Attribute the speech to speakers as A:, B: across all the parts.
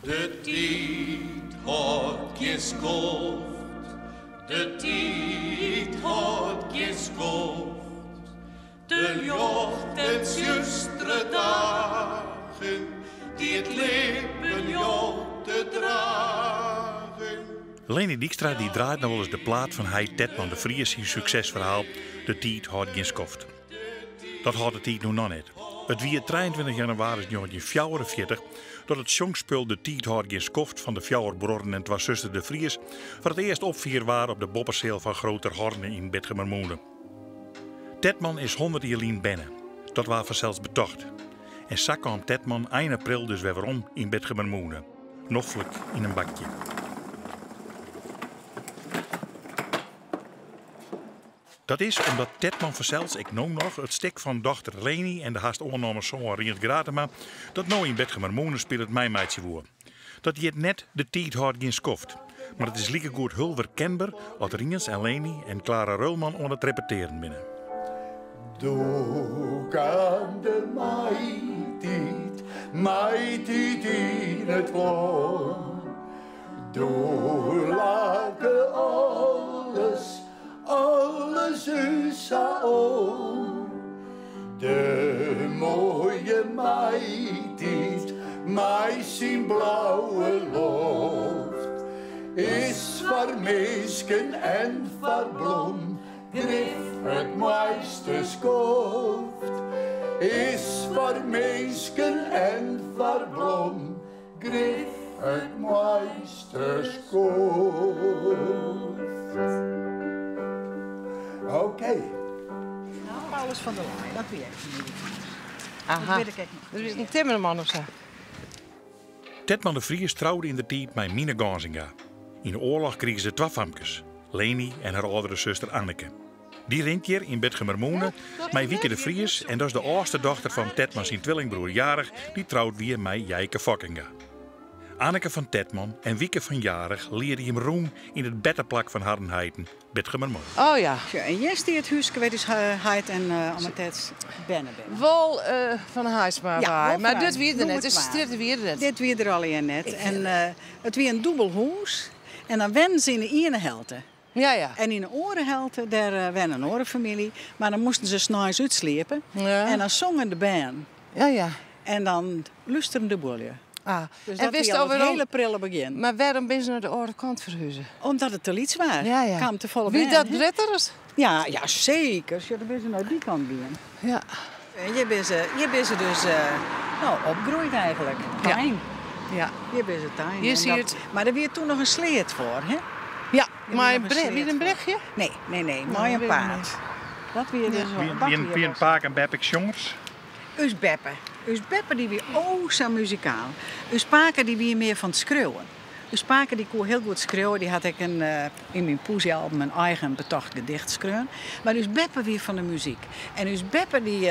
A: De tiid hâldt gjin skoft, de tiid hâldt gjin skoft. De ljocht en tsjustere dagen dy't it libben jout te dragen.
B: Leny Dykstra dy draait noch wolris de plaat fan heit Tetman de Vries syn suksesferhaal De tiid hâldt gjin skoft. Dat hâldt de tiid no noch net. It wie 23 jannewaris 1944 dat it sjongspul De tiid hâldt gjin skoft fan de fjouwer bruorren en twa susters De Vries foar it earst opfierd waard op de boppeseal fan Groot Terhorne yn Bitgumermûne. Tetman is 100 jier lyn berne. Dat waard fansels betocht. En sa kaam Tetman ein april dus wer werom yn Bitgumermûne. Noflik yn in bakje. Dat is omdat Tetman fansels ek no noch it stik fan dochter Leny en de hast oannommen soan Rients Gratema, dat no yn Bitgumermûne spilet, meimeitsje woe. Dat hjit net De tiid hâldt gjin skoft, mar it is likegoed hiel werkenber at Rients en Leny en Clara Rullman oan it repetearen binne.
A: Doe kaam de maitiid, maitiid yn it lân. Doe lake alles, alles ús sa oan. De moaie maitiid mei syn blauwe loft is foar minsken en foar blom grif it moaiste skoft. Is foar minsken en foar blom Grif it moaiste skoft. Oké.
C: Paulus van der Leyen, dat wie ek famylje fan ús.
D: Aha.
C: Dat wit ik ek noch.
D: Dat is in timmerman of sa.
B: Tetman de Vries troude yn de tiid mei Mine Gânzinga. Yn de oarloch krigen se twa famkes, Leny en har âldere suster Anneke. Dy rint hjir yn Bitgumermûne mei Wieke de Vries en dat is de âldste dochter fan Tetman syn twillingbroer Jarich dy't troud wie mei Jijke Fokkinga. Anneke fan Tetman en Wieke fan Jarich liede jim rûn yn it berteplak fan harren heiten, Bitgumermûne.
D: Oh ja.
C: Sjoch, en hjir stiet it húske wêr't ús heit en omme Tets berne binne.
D: Wol fan Haisma
C: Ja,
D: wei,
C: wol
D: mar
C: fan
D: dit wie der net.
C: Nûmer
D: Dizze
C: twa.
D: strjitte wie der net.
C: Dit wie der allegear net. En it wie in dûbel hûs en dan wennen se yn de iene helte.
D: Ja, ja.
C: En yn de oare helte, dêr wenne in oare famylje. Mar dan moasten se sneins útsliepe.
D: Ja.
C: En dan songen de bern.
D: Ja, ja.
C: En dan lústeren de buorlju.
D: Ah.
C: Dus
D: en
C: dat
D: wist
C: wie al
D: al
C: it
D: wêrom-
C: hiele prille begjin.
D: Mar wêrom binne se nei de oare kant ferhuze?
C: Omdat it te lyts waard.
D: Ja, ja.
C: Kaam te folle
D: Wie
C: bern,
D: dat
C: hè?
D: grutter as?
C: Ja, ja, seker. Sjoch, dan binne se nei dy kant gien.
D: Ja.
C: En hjir binne se, hjir binne se dus no, opgroeid eigentlik.
D: Ja.
C: Tein.
D: Ja.
C: Hjir binne se tein.
D: Hjir
C: En
D: siet
C: dat, mar der wie toen noch in sleat foar, hè?
D: Ja,
C: Wie
D: mei
C: der
D: in
C: noch in
D: bre-,
C: sleat
D: wie der in
C: foar?
D: brechje?
C: Nee, nee, nee,
D: No,
C: mei in
D: weet ik
C: paad.
D: net.
C: Dat wie dus
D: Ja.
C: wel,
B: Wie,
C: dat
B: wie,
C: wie
B: wie
C: wel
B: in pake en beppe ek sjongers?
C: Us beppe. Us beppe dy wie o sa muzikaal. Us pake dy wie mear fan it skriuwen. Us pake dy koe hiel goed skriuwe. Dy hat ek in, yn myn poesyalbum in eigen betocht gedicht skreaun. Mar ús beppe wie fan de muzyk. En ús beppe dy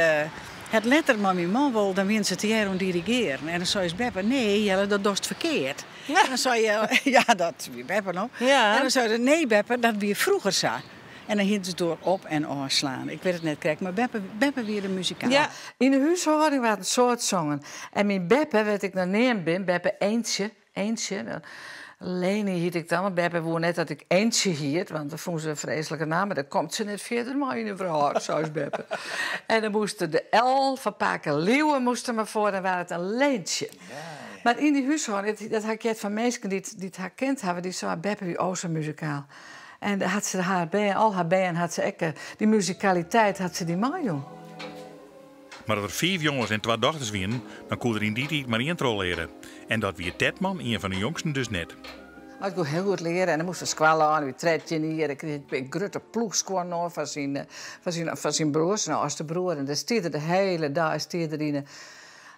C: hat letter mei myn man wol, dan wienen se tegearre oan dirigearen. En dan sei ús beppe, nee Jelle, dat dochst ferkeard. En dan sei Jelle, ja dat wie beppe no. En dan sei se, nee beppe, dat wie froeger sa. En dan hienen se it oer op en ôfslaan. Ik wit it net krekt, mar beppe, beppe wie de muzikant.
D: Ja, yn de húshâlding waard in soad songen. En myn beppe, wêr't ik nei neamd bin, beppe Eentje, Eentje, Leny hiet ik dan, want beppe woe net dat ik Eentje hiet, want dat fûn se in freeslike namme. Dêr komt se net fierder mei yn 'e wrâld, sei ús beppe. En dan moast der de L fan pake Lieuwe moast der mar foar, dan waard it in Leentsje. Mar yn dy húshâlding, dat ha ik heard fan minsken dy't har kend hawwe, dy seinen beppe wie o sa muzikaal. En hat se har bern, al har bern hat se ek, dy muzikaliteit hat se dy meijûn.
B: Mar as der fiif jonges en twa dochters wienen, dan koe der yn dy tiid mar ien trochleare. En dat wie Tetman, ien fan de jongsten, dus net.
D: Mar ik koe hiel goed leare en dan moast er skoalle oan, wie 13 jier. Dan krige ik in grutte ploechskuon oan fan syn, fan syn, fan syn broer, syn âldste broer. En dêr stie er de hiele dei, stie er yn de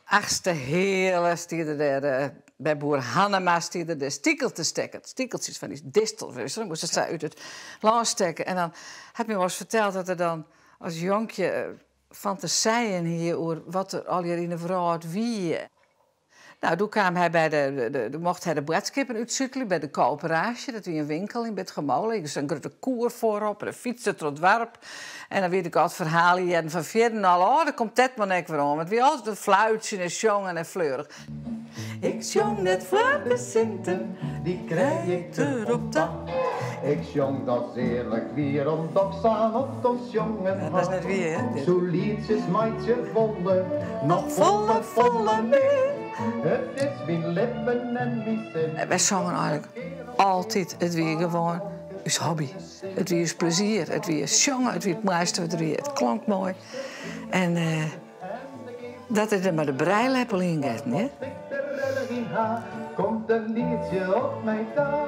D: achtste heale, stie er dêr by boer Hannema, stie er de stikel te stekken. Stikeltsjes fan dy distel, wist je, dan moast er sa út it lân stekke. En dan hat my wolris ferteld dat er dan as jonkje fantasijen hie oer wat der allegear yn 'e wrâld wie. Nou, doe kaam hy by de, de, de mocht hy de boadskippen útsutelje by de koöperaasje. Dat wie in winkel yn Bitgummole. Hie sa'n grutte koer foarop en dan fytste troch it doarp. En dan wie ik altyd ferhalen hearden fan fierden al, oh, dêr komt Tetman ek wer oan. Want it wie altyd in fluitsjen en sjongen en fleurich. Ik sjong net foar de sinten, dy krij ik der op ta.
A: Ik sjong dat earlik wier omdat ik sa'n nocht oan sjongen
D: ha. Dat is net wier, hè?
A: Soe lietsjes meitsje wolle,
D: noch folle, folle mear.
A: It is myn libben en myn sin.
D: Wy songen eigenlik altyd. It wie gewoan ús hobby. It wie ús plezier. It wie sjongen, it wie it moaiste wat der wie. It klonk moai. En dat is der mei de brijleppel yn getten, hear.
A: Komt in lietsje op my ta.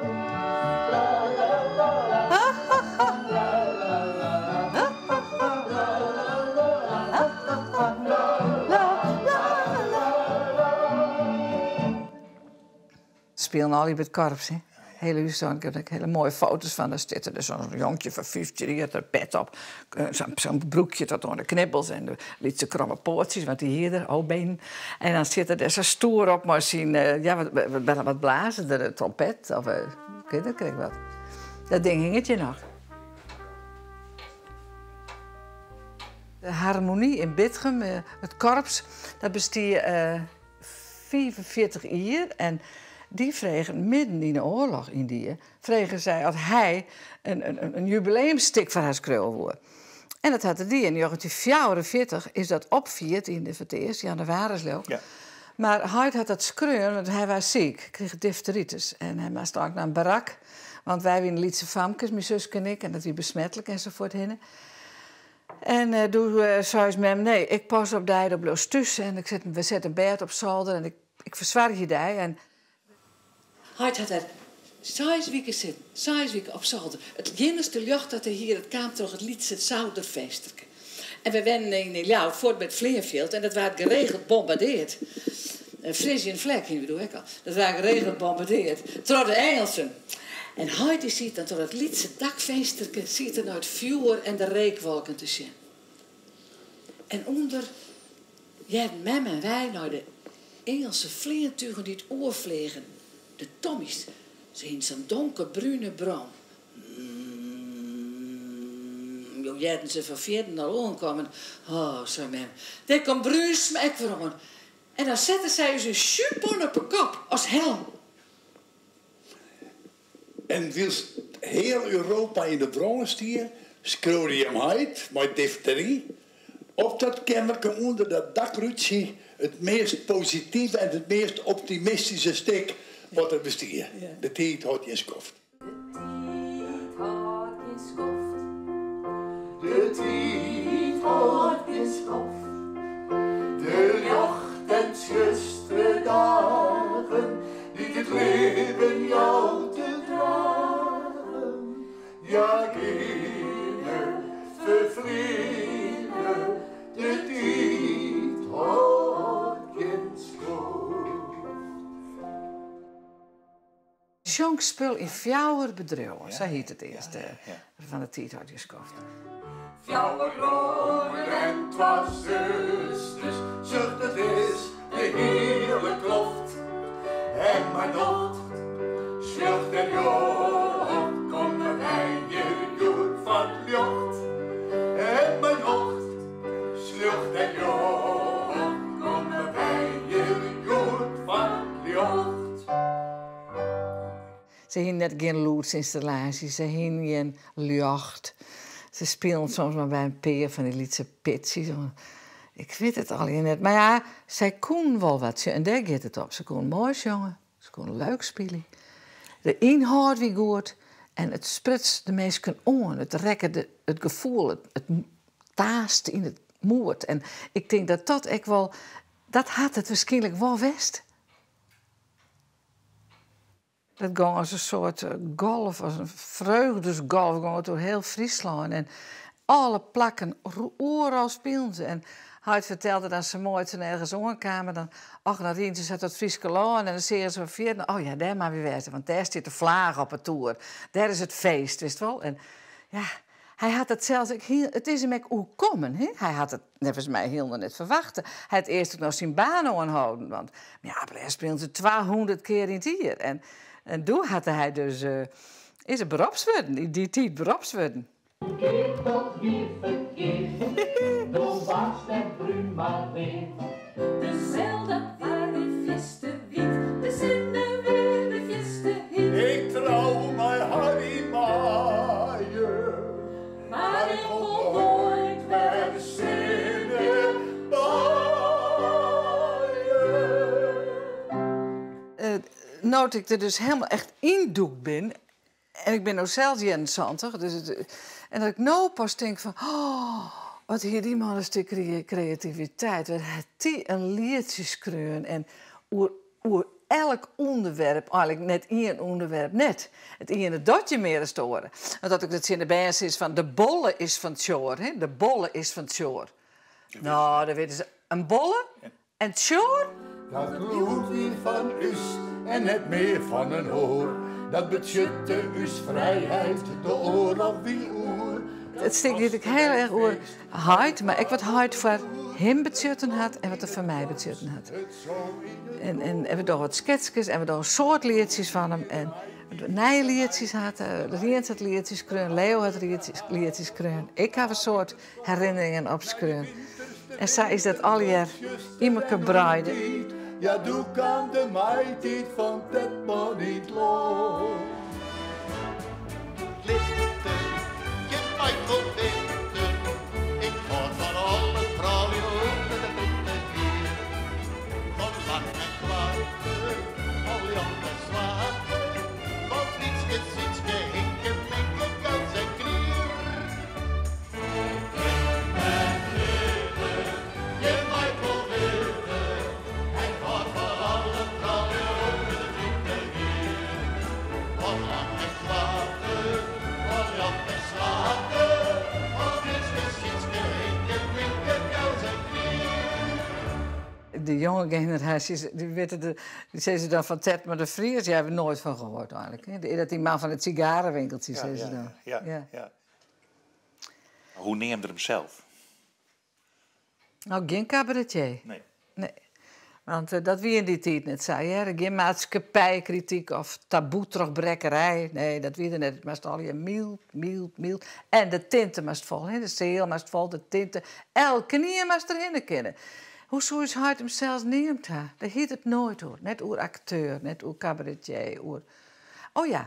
D: Spilen allegear by it korps, hè. Hele húshâlding, ik ha der hiele moaie foto's fan. Dêr stiet der dus sa'n jonkje fan 15 jier, hat er pet op, sa'n broekje tot oan de knibbels en de lytse kromme poatsjes, want dy hie er, O-benen. En dan sit er dêr sa stoer op mei syn, ja, wat blaze der, trompet of ik wit net krekt wat. Dat ding hinget hjir noch. De harmonie yn Bitgum, it korps, dat bestie 45 jier en dy fregen midden yn de oarloch yn die, fregen sy oft hy in jubileumstik foar har skriuwe woe. En dat hat er dien. Yn 1944 is dat opfierd yn de foar it earst, jannewaris leau ik. Mar heit hat dat skreaun, want hy waard siik, krige difteritis en hy moast ek nei in barak, want wy wiene lytse famkes, myn suske en ik, en dat wie besmetlik ensafuorthinne. En doe sei ús mem, nee, ik pas op dy, do bliuwst thús en ik set, we sette in bêd op solder en ik fersoargje dy. En Heit hat der seis wiken sitten, seis wiken op solder. It iennichste ljocht dat er hie, dat kaam troch it lytse souderfinsterke. En wy wennen yn Ljouwert, fuort by it fleanfjild, en dat waard geregeld bombardeard. Frisian Flag hiene we doe ek al. Dat waard geregeld bombardeard troch de Engelsen. En heit dy siet dan troch dat lytse dakfinsterke siet er nei it fjoer en de reekwolken te sjen. En ûnder hearden mem en wy nei de Ingelse fleantugen dy't oerfleagen, de Tommies. Se hiene sa'n donkerbrune brom. Mm, jo hearden se fan fierren al oankommen. Oh, sei mem, dêr komt Bruinsma ek wer oan. En dan sette sy ús in sjupon op 'e kop as helm.
A: En wylst hiel Europa yn de brân stie, skreau jim heit mei diftery op dat keammerke ûnder dat dakrútsje it meast positive en it meast optimistyske stik wat der bestie, De tiid hâldt gjin skoft.
E: De tiid hâldt gjin skoft.
A: De tiid hâldt gjin skoft. De ljocht en tsjustere dagen dy't it libben jout te dragen, hja geane, ferfleane, de tiid hâldt gjin skoft.
D: Sjongspul yn fjouwer bedriuwen, sa hiet it earste fan De tiid hâldt gjin skoft.
A: Fjouwer bruorren en twa susters, sucht it is de hiele kloft. En mei nocht, sljocht en ljocht, komme wy hjir hjoed foar 't ljocht. En mei nocht, sljocht en ljocht, komme wy hjir hjoed foar 't ljocht.
D: Se hienen net gjin lûdsynstallaasje, se hienen gjin ljocht. Se spilen soms mar by in pear fan dy lytse pitsjes. Ik wit it allegear net. Mar ja, sy koenen wol wat en dêr giet it om. Se koenen moai sjonge, se koenen leuk spylje. De ynhâld wie goed en it spruts de minsken oan. It rekke de, it gefoel, it taaste yn it moed. En ik tink dat dat ek wol, dat hat it wierskynlik wol west. Dat gong as in soart golf, as in freugdesgolf gong it oer hiel Fryslân. En alle plakken, oeral spilen se. En heit fertelde dan sa moai, as se ergens oankamen, dan, och, dan rieden se sa troch it Fryske lân en dan seagen se fan fierren, oh ja, dêr moatte wy wêze, want dêr stiet de flage op 'e toer. Dêr is it feest, witst wol. En ja, hy hat it sels ek hiel, it is him ek oerkommen, hè. Hy hat it neffens my hielendal net ferwachte. Hy hat earst ek noch syn baan oanholden, want ja, op spylje se 200 kear yn it jier. En doe hat hy dus, is er berops wurden, yn dy tiid berops wurden.
F: Verkeerd, dat wie ferkeard, do waardst net brún mar read.
E: Deselde waar dy fierste wyt.
D: No't ik der dus helemaal echt yndûkt bin, en ik bin no sels 71, dus it, en dat ik no pas tink fan, oh, wat hie dy man in stik kreativiteit, wat hat dy in lietsje skreaun en oer elk ûnderwerp, eigenlik net ien ûnderwerp net. It iene docht je mear as it oare. Want as ik dat tsjin de bern sis fan de bolle is fan Tsjoar, hè, de bolle is fan Tsjoar. No, dan witte se, in bolle en Tsjoar?
A: Dat lûd wie fan ús en net mear fan in oar. Dat betsjutte ús frijheid, de oarloch wie oer.
D: It stik giet ek hiel erch oer heit, mar ek wat heit foar him betsjutten hat en wat er foar my betsjutten hat. En we dogge wat sketskes en we dogge in soad lietsjes fan him. En nije lietsjes hat er, Rients hat lietsjes skreaun, Leo hat lietsjes skreaun. Ik haw in soad herinneringen opskreaun. En sa is dat allegear yn mekoar breide.
A: Ja, doe kaam de maitiid fan Tetman yn 't lân.
G: Litte, je mei wol witte, ik hâld fan alle froulju ûnder de 30 jier. Fan lang en koarte, fan ljocht en swarte, fan Wytske, Sytske, Hinke, Minke, Gans en Grier.
D: De jonge generaasjes, dy witte de, dy sizze dan fan Tetman de Vries, dy hawwe noait fan gehoord eigenlik. Hè? Dat die man fan it sigarenwinkeltsje, sizze ze dan.
B: Ja. Hoe neamde er himsels?
D: Nou, gjin kabaretier.
B: Nee.
D: Nee. Want dat wie yn dy tiid net sa, hear. Gjin maatskippijkrityk of taboe-trochbrekkerij. Nee, dat wie der net. It moast allegear myld, myld, myld. En de tinte moast fol, hè. De seal moast fol, de tinte. Elkenien moast derhinne kinne. Hoe soe ús heit himsels neamd ha? Dêr hied it noait oer. Net oer akteur, net oer kabaretier, oer... Oh ja.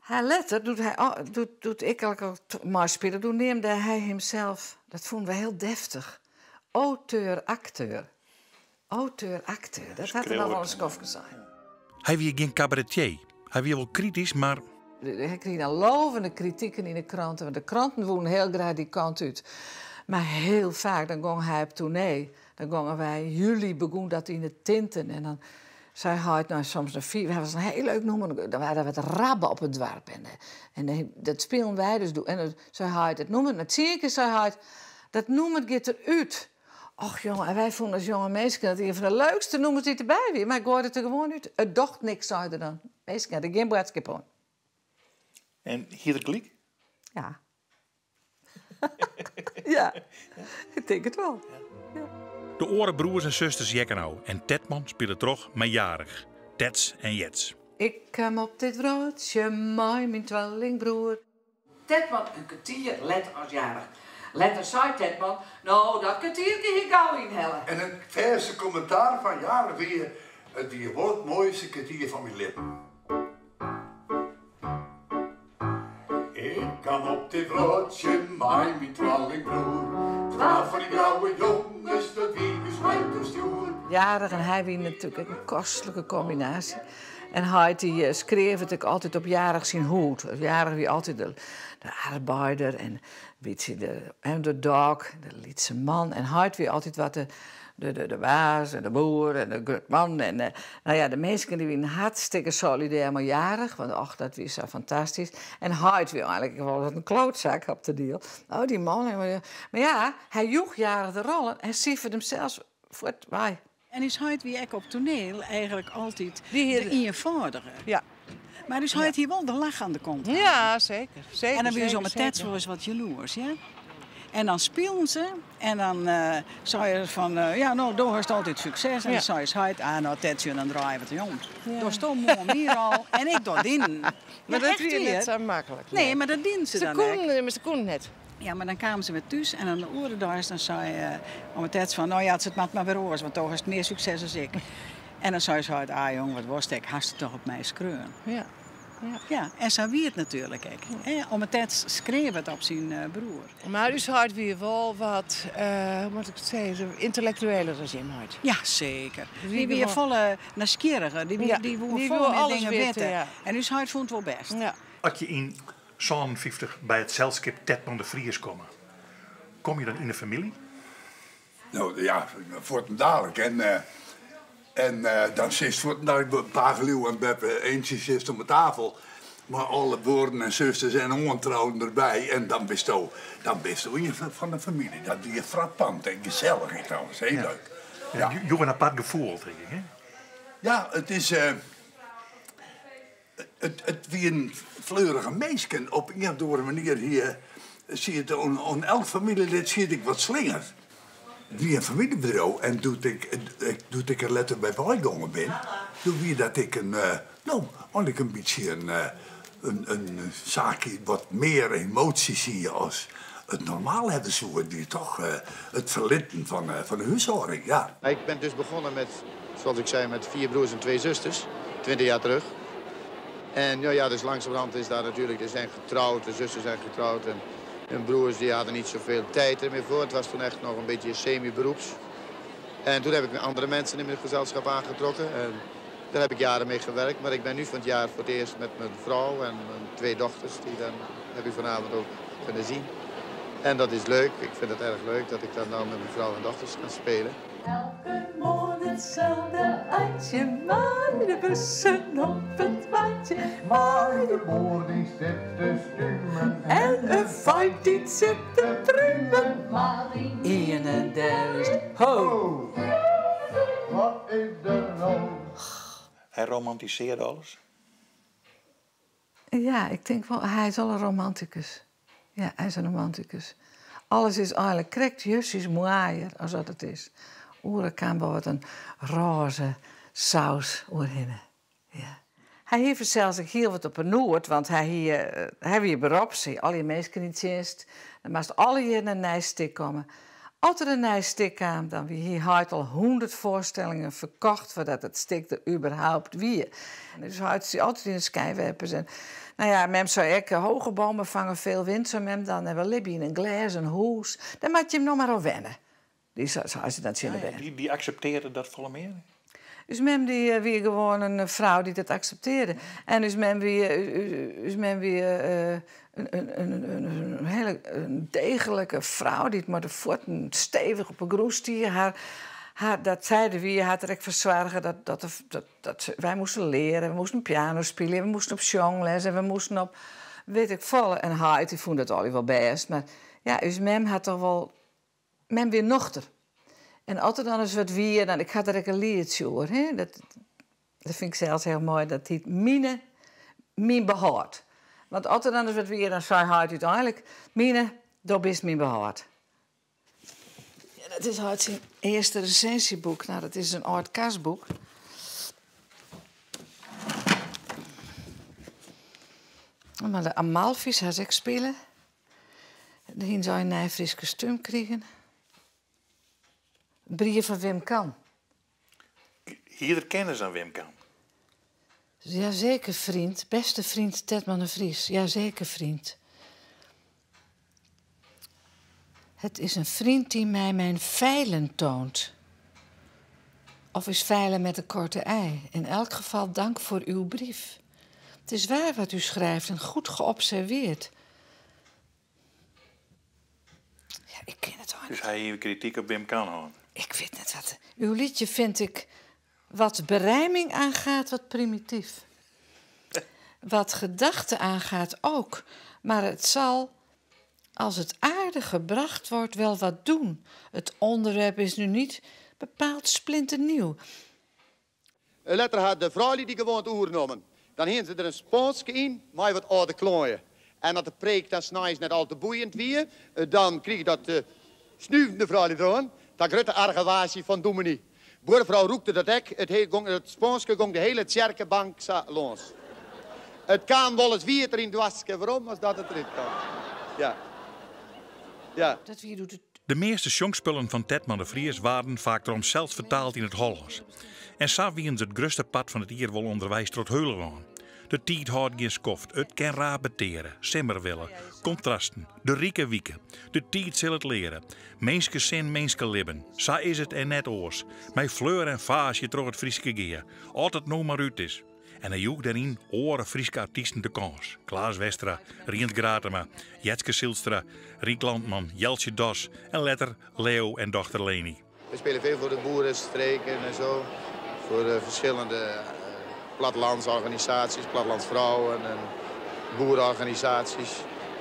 D: Hy letter, doe't hy al, doe't, doe't ik al meispile, doe neamde hy himsels, dat fûnen we hiel deftich, auteur-akteur. Auteur-akteur, dat hat er noch wol in skoftke sein.
B: Hy wie gjin kabaretier. Hy wie wol kritysk, mar...
D: Hy krige dan lovende kritiken yn de kranten, want de kranten woenen hiel graach dy kant út. Mar hiel faak, dan gong hy op toernee. Dan gongen wy, yn july begûn dat yn de tinten en dan sei heit nei soms nei fiif, hy was in hiel leuk nûmer, dan waard der wat rabbe op it doarp en dat spilen wy dus doe. En dan sei heit, it nûmer, nei 10 kear sei heit, dat nûmer giet derút. Och jonge, en wy fûnen as jonge minsken dat ien fan de leukste nûmers dy't derby wie, mar hy goaide it der gewoan út. It docht niks, sei er dan. Minsken ha der gjin boadskip oan.
B: En hie er gelyk?
D: Ja. Ja, ik tink it wol. Ja.
B: De oare broers en susters jekken ôf en Tetman spile troch mei Jarich, Tets en Jets.
D: Ik kaam op dit wrâldsje mei myn twallingbroer. Tetman in kertier letter as Jarich. Letter sei Tetman, No, dat kertierke hie ik gau ynhelle.
A: En it fêste kommentaar fan Jarich wie, It wie wol it moaiste kertier fan myn libben. Ik kaam op dit wrâldsje mei myn twallingbroer. Twa fan dy grauwe jonges, dat wie ús heit doe stjoer.
D: Jarich en hy wienen natuerlik ek in kostlike kombinaasje. En heit dy skreau it ek altyd op Jarich syn hûd. Jarich wie altyd de arbeider en in bytsje de underdog, de lytse man. En heit wie altyd wat de De baas en de boer en de grut man en no ja, de minsken dy wienen hartstikke solidêr mei Jarich, want och, dat wie sa fantastysk. En heit wie eigenlik ek wol wat in klootzak op de diel. Oh, dy man, mar ja, hy joech Jarich de rollen en siferde himsels fuort wei.
C: En ús heit wie ek op toneel eigenlik altyd de ienfâldige.
D: Ja.
C: Mar ús heit hie wol de lach oan de kont.
D: Ja, seker. Seker,
C: En dan wie se om
D: seker,
C: 'e Tets
D: seker.
C: wol ris wat jaloers, ja. En dan spilen se en dan sei er fan, ja, no, do hast altyd sukses. En dan sei ús heit, ah, no, Tetsje, dan draai wat om. Dochsto moarn myn rol en ik doch dyn.
H: Maar
C: Ja,
H: dat
C: echt
H: wie net
C: wier.
H: sa maklik.
C: Nee, mar dat dienen se
H: Se
C: dan ek.
H: koenen, mar se koenen net.
C: Ja, mar dan kamen se wer thús en dan de oare deis dan sei ome Tets fan, no ja, it moat mar wer oars, want do hast mear sukses as ik. En dan sei ús heit, ah jong, wat wolst ek, hast it toch op my skreaun.
H: Ja.
C: Ja, en sa wie it natuerlik ek. Hè, om it Ted skreau it op syn broer.
H: Mar ús heit wie wol wat, hoe moat ik it sizze, yntellektueler as jim heit.
C: Ja, seker. Dy wie folle nijsgjirriger. Dy wie, dy woe folle mear dingen witte. En ús heit fûn it wol bêst.
H: Ja.
B: As je yn 57 by it selskip Tetman de Vries komme, komme je dan yn 'e famylje?
A: No ja, fuortendalik. En en dan sitst fuortendalik pake Liuw en beppe Eentsje sitst om 'e tafel mei alle bruorren en susters en oantrouden derby en dan bisto, dan bisto ien fan de famylje. Dat wie frappant en gesellich ek trouwens, heel leuk.
B: Ja. Joech in apart gefoel, tink ik, hè?
A: Ja, it is. It wienen fleurige minsken. Op ien of oare manier hie siet oan elk famyljelid siet ek wat slinger. It wie in famyljebedriuw en doe't ik doe't ik der letter by weigongen bin, doe wie dat ek in, no, eigenlik in bytsje in in saakje wat mear emoasjes hie as it normaal hawwe soe. It wie toch it ferlitten fan de húshâlding, ja.
G: Ik ben dus begonnen met, zoals ik zei, met vier broers en twee zusters, 20 jaar terug. En nou ja, dus langzamerhand is daar natuurlijk, ze zijn getrouwd, de zussen zijn getrouwd en hun broers die hadden niet zoveel tijd er meer voor. Het was toen echt nog een beetje semi-beroeps. En toen heb ik andere mensen in mijn gezelschap aangetrokken. En daar heb ik jaren mee gewerkt. Maar ik ben nu van het jaar voor het eerst met mijn vrouw en mijn twee dochters. Die dan heb ik vanavond ook kunnen zien. En dat is leuk. Ik vind het erg leuk dat ik dan nou met mijn vrouw en dochters kan spelen.
E: Elke morgen hetzelfde uitje, maar de bussen op het waadje.
I: Maar de boer die zit te stumen.
E: En een fight die zit te pruimen.
D: Ien en der is ho!
I: Wat is er nou?
B: Hy romantisearre alles?
D: Ja, ik tink wol, hy is al in romantikus. Ja, hy is in romantikus. Alles is eigenlik krekt justjes moaier as dat it is. Oeral kaam wol wat in rôze saus oerhinne. Ja. Hy hie fansels ek hiel wat op 'e noed, want hy hie, hy wie beropsy, allegear minsken yn tsjinst. Der moast alle jierren in nij stik komme. As der in nij stik kaam, dan wie hie heit al 100 foarstellingen ferkocht foardat it stik der überhaupt wie. Dus heit stie altyd yn de skynwerpers. En, no ja, mem sei ek, hoge bomen vangen veel wind, sei mem dan. En we libje yn in glêzen hûs, dêr moat jim no mar oan wenne. Dy sei se dan tsjin de bern.
B: Dy akseptearre dat folle mear?
D: Us mem dy wie gewoan in frou dy't it akseptearre. En ús mem wie, ús mem wie in hiele degelike frou dy't mei de fuotten stevich op 'e grûn stie. Har, har, dat sy der wie, hat der ek foar soarge dat, dat, dat, dat wy moasten leare, we moasten piano spylje, we moasten op sjongles en we moasten op wit ik folle. En heit dy fûn dat allegear wol bêst, mar ja, ús mem hat toch wol Mem wie nochter. En as der dan ris wat wie, dan, ik ha der ek in lietsje oer, hè, dat, dat fyn ik sels hiel moai, dat hyt Mine, myn behâld. Want as der dan ris wat wie, dan sei heit úteinlik, Mine, do bist myn behâld. Ja, dat is heit syn earste resinsjeboek. No, dat is in âld kastboek. Mar de Amalfi's ha se ek spile. Dêr hiene se al in nij Frysk kostúm krigen. Brief fan Wim Kan.
B: Hie er kennis oan Wim Kan?
D: Jazeker, vriend. Beste vriend Tetman de Vries. Jazeker, vriend. Het is een vriend die mij mijn feilen toont. Of is feilen met een korte ei. In elk geval dank voor uw brief. Het is waar wat u schrijft en goed geobserveerd. Ja, ik ken it
B: Dus hy hie krityk op Wim Kan hân?
D: Ik wit net wat. Uw liedje vind ik wat berijming aangaat wat primitief. Wat gedachte aangaat ook. Maar het zal, als het aardig gebracht wordt, wel wat doen. Het onderwerp is nu niet bepaald splinternieuw.
G: Letter ha de froulju dy gewoante oernommen. Dan hiene se der in spânske yn mei wat âlde kloaien. En as de preek dan sneins net al te boeiend wie, dan krige dat snuven de froulju deroan, ta grutte argewaasje fan dûminy. Buorfrou rûkte dat ek, it spânske gong de hiele tsjerkebank sa lâns. It kaam wolris wieter yn 't doaske werom as dat it derút kaam. Ja. Ja.
D: Dat wie doe't it
B: De measte sjongspullen fan Tetman de Vries waarden faak troch himsels fertaald yn it Hollânsk. En sa wienen se it grutste part fan it jier wol ûnderweis troch it heule lân. De tiid hâldt gjin skoft, it kin raar beteare, simmerwille, kontrasten, de rike wike. De tiid sil it leare. Minskesin, minskelibben, sa is it en net oars. Mei fleur en faasje troch it Fryske gea, as it no mar út is. En hy joech dêryn oare Fryske artysten de kâns, Klaas Westra, Rients Gratema, Jetske Zylstra, Riek Landman, Jeltsje Das en letter Leo en dochter Leni.
J: We spelen veel voor de boerenstreken en zo. Voor de verschillende eh, plattelandsorganisaties, plattelandsvrouwen en boerenorganisaties.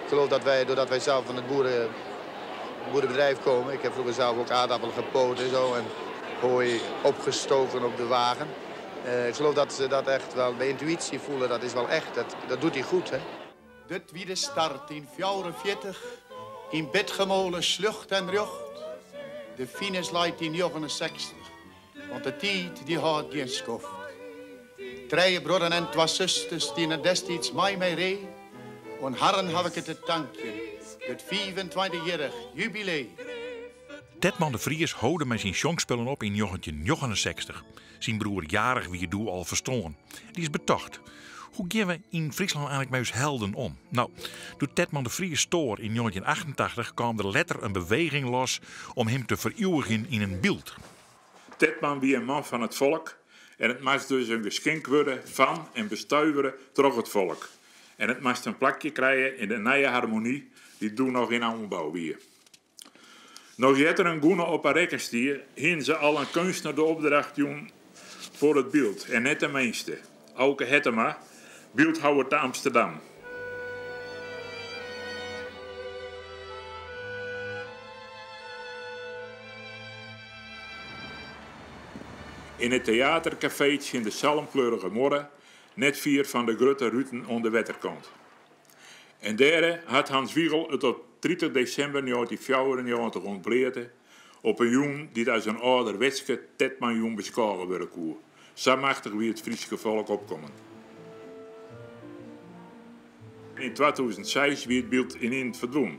J: Ik geloof dat wij, doordat wij zelf van het boeren, boerenbedrijf komen... Ik heb vroeger zelf ook aardappelen gepoot en zo en hooi opgestoken op de wagen. Eh, ik geloof dat ze dat echt wel bij intuïtie voelen. Dat is wel echt. Dat, dat doet hij goed, hè?
G: Dit wie de start in 44, in Bitgummole slucht en rjocht. De finish leit yn 69, want de tiid die hâldt gjin skoft. Trije bruorren en twa susters stiene destiids mei my ree. Oan harren haw ik it te tankjen, dit 25-jierrich jubileum.
B: Tetman de Vries holde mei syn sjongspullen op yn 1969. Syn broer Jarich wie doe al ferstoarn. Dy is betocht. Hoe gean we yn Fryslân eigenlik mei ús helden om? No, doe't Tetman de Vries stoar yn 1988 kaam der letter in beweging los om him te feriuwigjen yn in byld.
K: Tetman wie in man fan it folk en it moast dus in geskink wurde fan en bestuivere troch it folk. En it moast in plakje krije yn de nije harmony dy't doe noch yn oanbou wie. Noch ear't der in gûne op 'e rekken stie, hiene se al in keunstner de opdracht jûn foar it byld, en net de minste, Auke Hettema, byldhouwer te Amsterdam. Yn it teaterkafee tsjin de salmkleurige muorre, net fier fan de grutte ruten oan de wetterkant. En dêre hat Hans Wiegel it op 30 desimber 1994 ûntbleate, op in jûn dy't as in âlderwetske Tetmanjûn beskôge wurde koe. Sa machtich wie it Fryske folk opkommen. Yn 2006 wie it byld ynienen ferdwûn.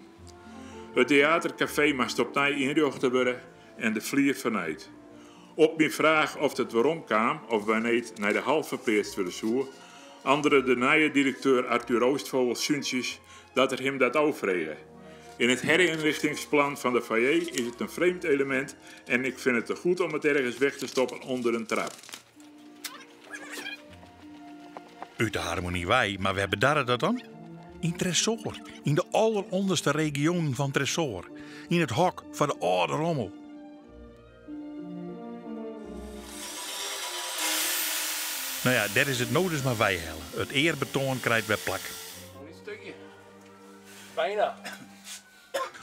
K: It teaterkafee moast opnij ynrjochte wurde en de flier fernijd. Op myn fraach oft it werom kaam of by need nei de hal ferpleatst wurde soe, antwurde de nije direkteur Arthur Oostvogel súntsjes dat er him dat ôffrege. In it herinrichtingsplan fan de foyer is it in frjemd elemint en ik fyn it te goed om it ergens weg te stoppen ûnder in trap.
B: Ut de harmony wei, mar wêr bedarre dat dan? Yn Tresoar, yn de allerûnderste regionen fan Tresoar, yn it hok foar de âlde rommel. No ja, dêr is it no dus mar weihelle. It earbetoan krijt wer plak.
L: Een stukje. Bijna.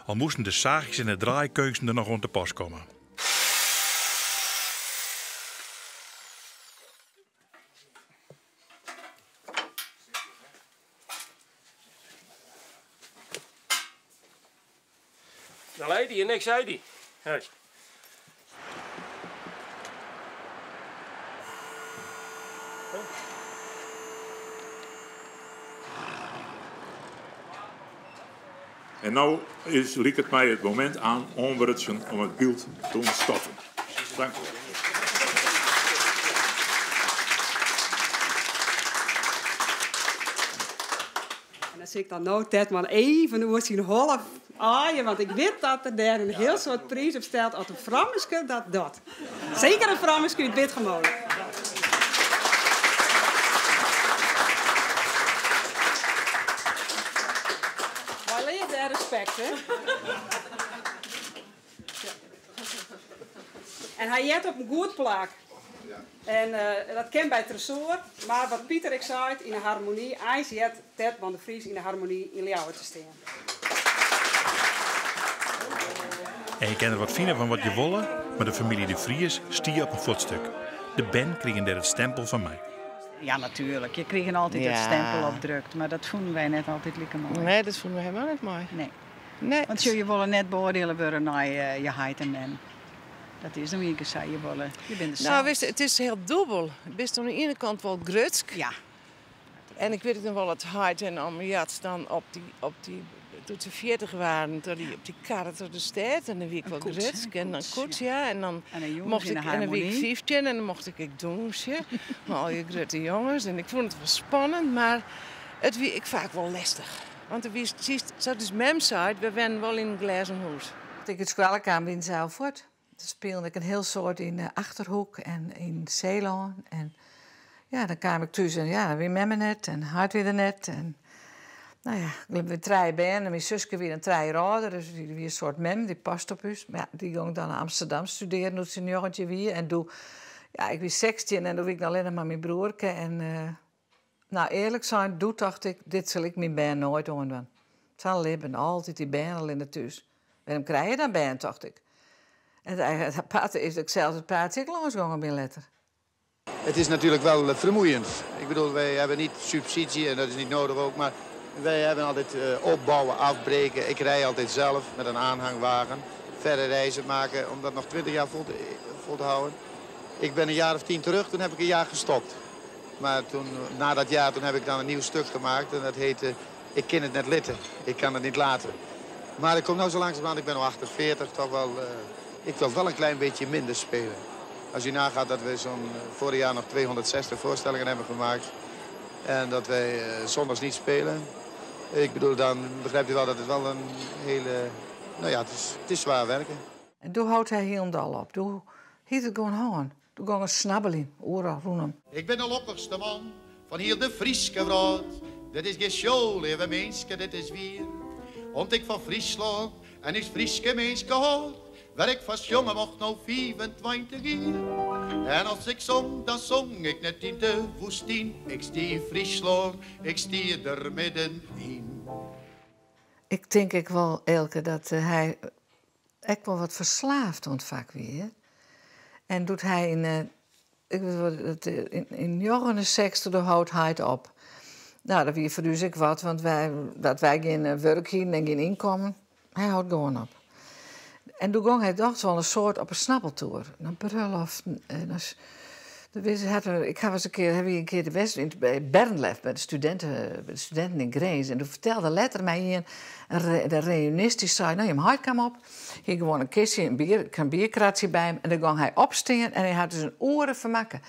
B: Al moasten de saachjes en de draaikeunsten der noch oan te pas komme.
L: Dan leit hy en niks sei hy. Hey.
K: En no is liket my it momint aan oanbrutsen om it byld te ûntstoffen. Dank u wol.
M: En dan sil ik dan no Tetman even oer syn holle aaie, want ik wit dat er dêr in hiel soad priis op stelt as in frommeske dat docht. Seker in frommeske út Bitgummole. Mei leafde en respekt, hè? En hy heart op in goed plak. En dat kin by Tresoar, mar wat Pieter ek seit, yn de harmony, eins heart Tetman de Vries yn de harmony yn Ljouwert te stean.
B: En je kinne der wat fine fan wat je wolle, mar de famylje De Vries stie op in fuotstuk. De bern krigen dêr it stempel fan mei.
C: Ja, natuerlik. Je krigen altyd it stempel opdrukt, mar dat fûnen wy net altyd like moai.
H: Nee, dat fûnen we helemaal net moai.
C: Nee.
H: Nee.
C: Want sjoch, je wolle net beoardiele wurde nei je heit en mem. Dat is no ienkear sa, je wolle, je binne der
H: Nou,
C: sels.
H: witst, it is hiel dûbel. Bist oan de iene kant wol grutsk.
C: Ja.
H: En ik wit ek noch wol dat heit en omme Jats dan op dy, op dy Doe't se 40 waarden, toen die op die karre troch de stêd en dan wie ik wol grutsk en dan koets, ja. En dan mocht ik, en dan wie ik 15 en dan mocht ik ek dûnsje mei al dy grutte jonges en ik fûn it wol spannend, mar it wie ek faak wol lestich. Want der wie, sa't ús mem seit, we wennen wol yn in glêzen hûs.
D: Doe't ik út skoalle kaam, wiene sy al fuort. Toen spile ik in hiel soad yn de Achterhoek en yn Seelân. En ja, dan kaam ik thús en ja, dan wie memme net en heit wie der net. En no ja, ik wie trije bern en myn suske wie dan 3 jier âlder, dus dy wie in soart mem, dy paste op ús. Mar ja, dy gong dan nei Amsterdam studearjen doe't se 19 wie. En doe, ja, ik wie 16 en doe wie ik noch allinnich mei myn broerke. En no, earlik sein, doe tocht ik, dit sil ik myn bern noait oandwaan. Sa'n libben, altyd dy bern allinne thús. Wêrom krije je dan bern, tocht ik. En het aparte is dat ik sels it paadsje ek lâns gongen bin letter.
J: Het is natuurlijk wel vermoeiend. Ik bedoel, wij hebben niet subsidie en dat is niet nodig ook, maar wij hebben altijd opbouwen, afbreken. Ik rij altijd zelf met een aanhangwagen. Verre reizen maken om dat nog 20 jaar vol te houden. Ik ben een jaar of 10 terug, toen heb ik een jaar gestopt. Maar toen, na dat jaar toen heb ik dan een nieuw stuk gemaakt en dat heette Ik kin it net litte, ik kan het niet laten. Maar ik kom nou zo langzamerhand, ik ben al 48, toch wel, ik wil wel een klein beetje minder spelen. Als u nagaat dat we zo'n vorig jaar nog 260 voorstellingen hebben gemaakt. En dat wij zondags niet spelen. Ik bedoel, dan begrijpt u wel dat het wel een hele... Nou ja, het is zwaar werken.
D: En doe hâldt hy hielendal op. Doe hiet it gewoan hân. Doe gong er snabbeljen, oeral rûnom.
G: Ik bin de lokkichste man fan hiel de Fryske wrâld. Dit is gjin show, leave minsken, dit is wier. Om't ik fan Fryslân en ús Fryske minsken hâld, wêr ik fan sjonge mocht no 25 jier. En as ik song, dan song ik net yn de woestyn. Ik stie yn Fryslân, ik stie der middenyn.
D: Ik tink ek wol, Eelke, dat hy ek wol wat ferslaafd oan it fak wie. En doe't hy yn, ik wit wol, dat, yn 69 doe hold heit op. No, dat wie foar ús ek wat, want dat wy gjin wurk hienen en gjin ynkommen. Hy hâldt gewoan op. En doe gong hy dochs wol in soad op 'e snabbeltoer. Nei brulloften en as, de wis, hat er, ik ha ris in kear, ha wy in kear de west yn, by Bernlef, by de studinten yn Grins. En doe fertelde letter my ien, de reünist, dy sei, no, jim heit kaam op, hie gewoan in kistje, in bier, in bierkratsje by him, en dan gong hy opstean en hy hat dus in oere fermakke.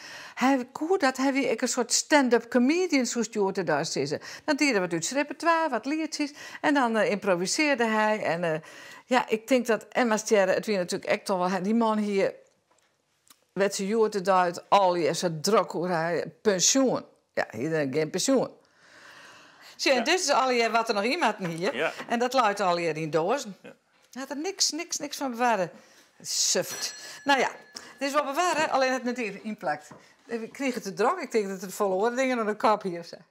D: Hy koe dat, hy wie ek in soart stand-up comedian, soest hjoed-de-dei sizze. Dan die er wat út syn repertoire, wat lietsjes, en dan ymprovisearre hy. En ja, ik tink dat Emma Stjerre, it wie natuerlik ek toch wol, dy man hie, wêr't se hjoed-de-dei it allegear sa drok oer ha, pensjoen. Ja, hie er gjin pensjoen. Sjoch, en dit is allegear wat der noch yn moatten hie. En dat leit allegear yn doazen. Hy hat der niks, niks, niks fan bewarre. Suft. No ja, it is wol bewarre, allinnich it net ynplakt. Ik krige it te drok, ik tink dat it folle oare dingen oan de kop hie of sa.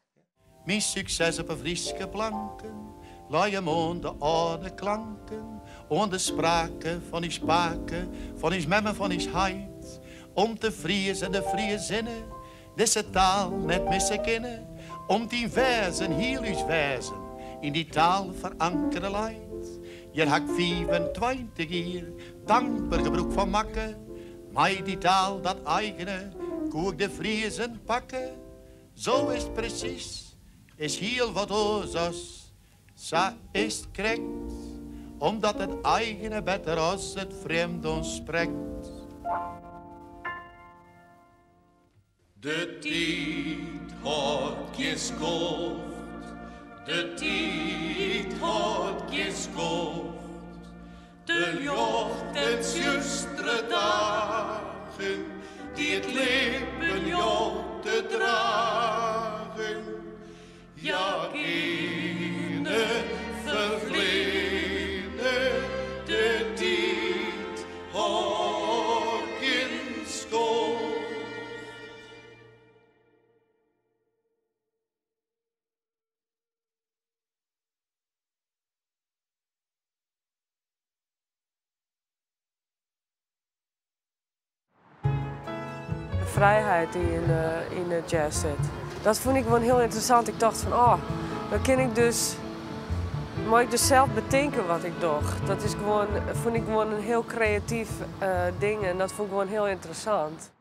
G: Myn sukses op 'e Fryske planken lei him oan de âlde klanken, oan de sprake fan ús pake, fan ús mem en fan ús heit. Om't de Fries en de Friezinne dizze taal net misse kinne, om't dyn wêzen, hiel ús wêzen, yn dy taal ferankere leit. Hjir ha 'k 25 jier tankber gebrûk fan makke, mei dy taal dat eigene koe ik de Friezen pakke. Zo is 't presys is hiel wat oars as sa is 't krekt, omdat it eigene better as it frjemd oansprekt.
F: De tiid hâldt gjin skoft, de tiid hâldt gjin skoft. De ljocht en tsjustere dagen dy't it libben jout te dragen. Ja, kinne ferfleane, de tiid hâldt gjin skoft.
N: De frijheid dy't yn de jazz sit. Dat fûn ik gewoan hiel ynteressant. Ik tocht fan, oh, dan kin ik dus, mei ik dus sels betinke wat ik doch. Dat is gewoan, fûn ik gewoan in hiel kreatyf ding en dat fûn ik gewoan hiel ynteressant.